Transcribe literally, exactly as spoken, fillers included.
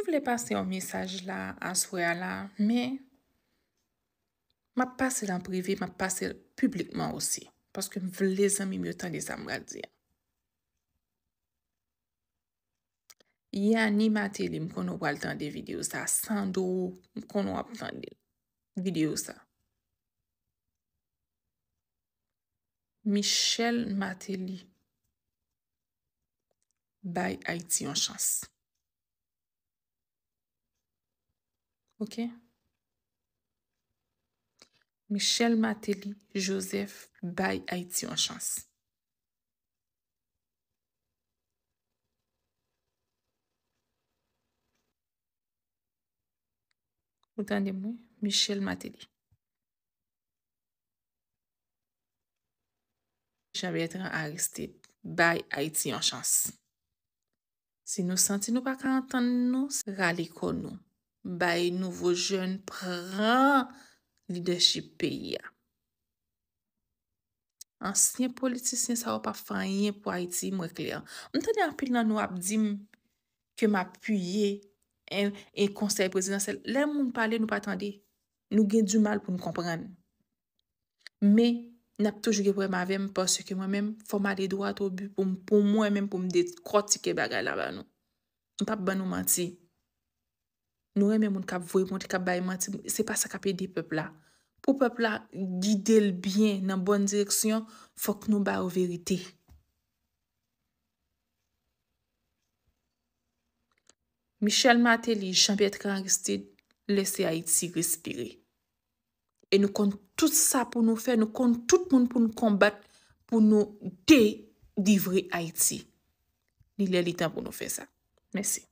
M vle pase yon mesaj la, aswè a la, men m ap pase l an prive, m ap pase l piblikman osi. Paske m vle zanmi m yo tande sa m pral di a. Yani Martelly, m konnen w pral tande videyo sa. Sandro, m konnen w ap tande videyo sa. Michel Martelly, bay Ayiti yon chans. Ok? Michel Martelly Joseph, bay Ayiti yon chans. Ou tande m, wi? Michel Martelly. Jean Bertrand Aristide, bay Ayiti yon chans. Si nou santi nou pa ka antann nou, rale kò nou. Bay nouvo jèn pran lidèchip peyi a. Ansyen politisyen sa yo p ap fè anyen pou Ayiti, mwen klè. M tande anpil nan nou ap di m ke m apiye en, en konsèy prezidansyèl. Lè moun pale, nou pa tande. Nou gen dimal pou n konprann. Men, n ap toujou gen pwoblèm avè m paske mwen menm, fò m ale dwat o bi pou m, pou mwen menm, pou m dekòtike bagay la ba nou. M p ap ban nou manti. Nou renmen moun k ap voye manti, k ap bay manti. Se pa sa k ap ede pèp la. Pou pèp la gide l byen nan bòn direksyon, fòk nou ba yo verite. Michel Martelly, Jean Bertrand Aristide, lèse Ayiti respire. E nou konn tout sa pou nou fè, nou konn tout moun pou nou konbat, pou nou delivre Ayiti. Li lè, li tan pou nou fè sa. Mèsi.